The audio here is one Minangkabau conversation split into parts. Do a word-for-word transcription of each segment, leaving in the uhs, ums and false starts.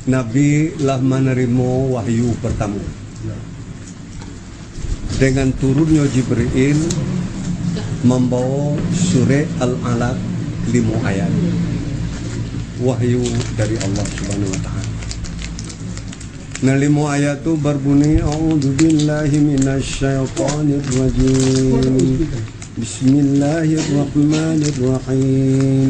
Nabi lah manarimo wahyu partamo. Dengan turunnyo Jibril mambawo surek Al-Alaq limo ayat. Wahyu dari Allah Subhanahu wa Ta'ala. Nan limo ayat tu barbunyi, "A'udzubillahi minasyaitonirrajim. Bismillahirrahmanirrahim.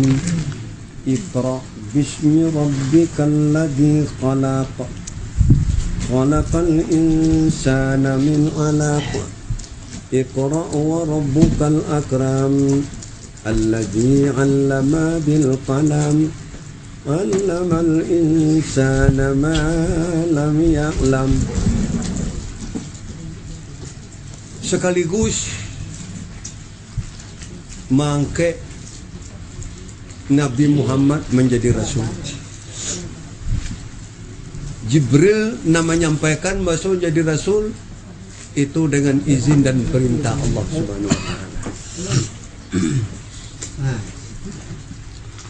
Iqra bismi rabbikal ladzi khalaq. Khalaqal insana min 'alaq. Iqra wa rabbukal akram. Alladzi 'allama bil qalam. 'Allamal insana ma lam ya'lam." Sakaligus maangkek Nabi Muhammad manjadi rasul. Jibril nan manyampaikan baso jadi rasul itu dengan izin dan perintah Allah Subhanahu wa Ta'ala.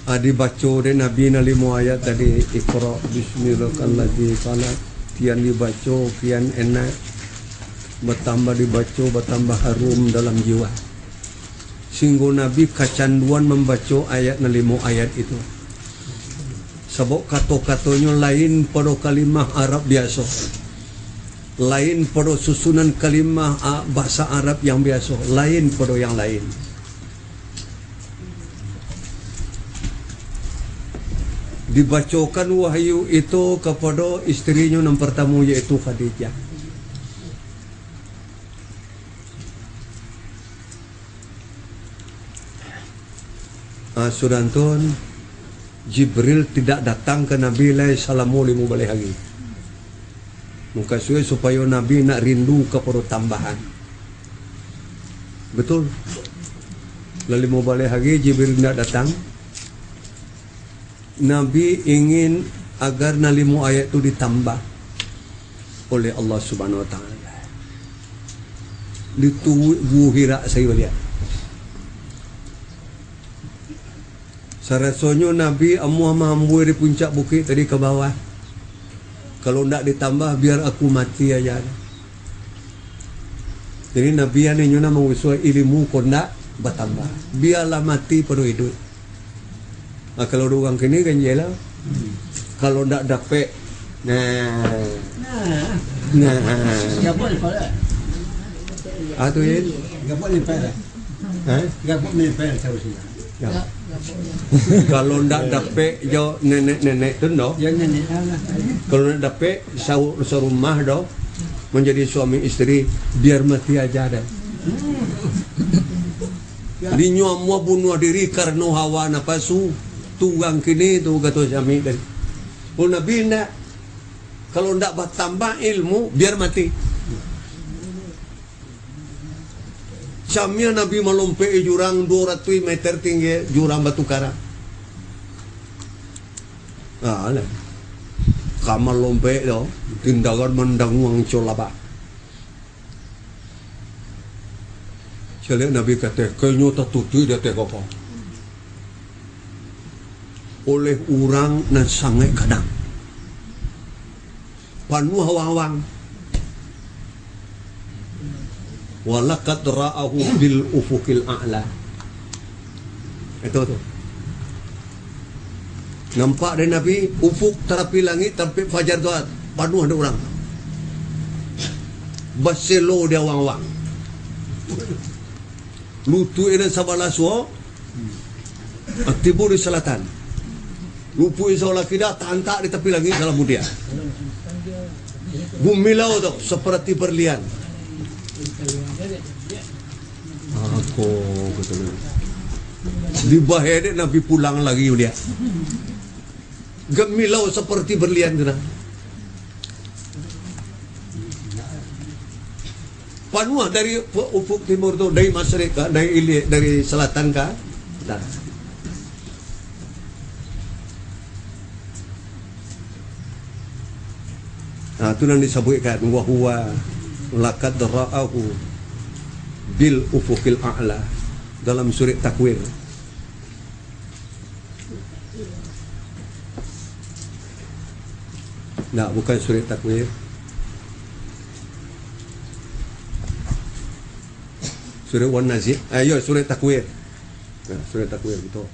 Ah, dibaco dek Nabi nan limo ayat tadi, "Iqra bismi rabbikal ladzi khalaq." Kian dibaco, kian enak, batambah dibaco, batambah harum dalam jiwa. Singgo Nabi kacanduan mambaco ayat nan limo ayat itu. Sabab kato-katonyo lain pado kalimah Arab biaso. Lain pado susunan kalimah, a, bahasa Arab yang biaso. Lain pado yang lain. Dibacokan wahyu itu kapado isterinyo nan partamo, yaitu Khadijah. Ah, sudah tu, Jibril tidak datang ka Nabi lai salamo limo baleh hari. Mukasuik supayo Nabi nak rindu kapado tambahan. Betul. Lah limo baleh hari Jibril indak datang. Nabi ingin agar nan limo ayat tu ditambah oleh Allah Subhanahu wa Ta'ala. Dituwik guhirak sai baliak. Sarasonyo Nabi amuah maambuih di puncak bukik tadi ka bawah. Kalau ndak ditambah, biar aku mati aja. Jadi Nabi ane nyo nan mangusuah ilimu ko ndak batambah. Biarlah mati pado iduik. Nah, kalau urang kini kan iyalah. Kalau ndak dapek, nah. Nah. Nah. Siapa ni pala? Ah, tu, Yin. Siapa ni pala? Ha? Siapa ni pala tahu sih? Ya. Kalau ndak dapek jo nenek-nenek tu, ndo. Ya, nenek lah. Kalau ndak dapek, sau-, sarumah, do, manjadi suami isteri, biar mati aja, dah. Di nyo amuah bunuah diri karano hawa napasu, tu urang kini tu, kato Syamik tadi. Oh, Nabi ndak. Kalau ndak batambah ilmu, biar mati. Samia Nabi malompek jurang duo ratuih meter tinggi, jurang Batu Karang. Ah, lah. Ka malompek tu, tindakan mandanguang colabah. Caliak Nabi kateh, kainyo tatutuik di ateh koko. Oleh urang nan sangaik gadang. Panuah awang-awang. Walaqad ra'ahu bil ufuqil a'la. Itu tu. Nampak dek Nabi, ufuk tarapi langik, tampek fajar tu, panuah dek urang. Baselo di awang-awang. Lutuik nan sabalah suo, tibo di salatan. Lutuik sabalah kida, tantak di tapi langik salah mudia. Gumilau tu, saparati barlian. Ako, betul. Dibahedek Nabi pulang lagi, uliak. Gemilau saparati barlian tu nah. Panuah dari ufuk timur tu, dari masyarik ka, dari ilia, dari salatan ka utara. Nah, tu nan disabuikkan, "Wa huwa laqad ra'ahu bil ufuqil a'la," dalam surat Takwir. Ndak, bukan surat takwir. Surat Wan Nazir. Ah, yo, surat takwir. Nah, surat takwir, betul.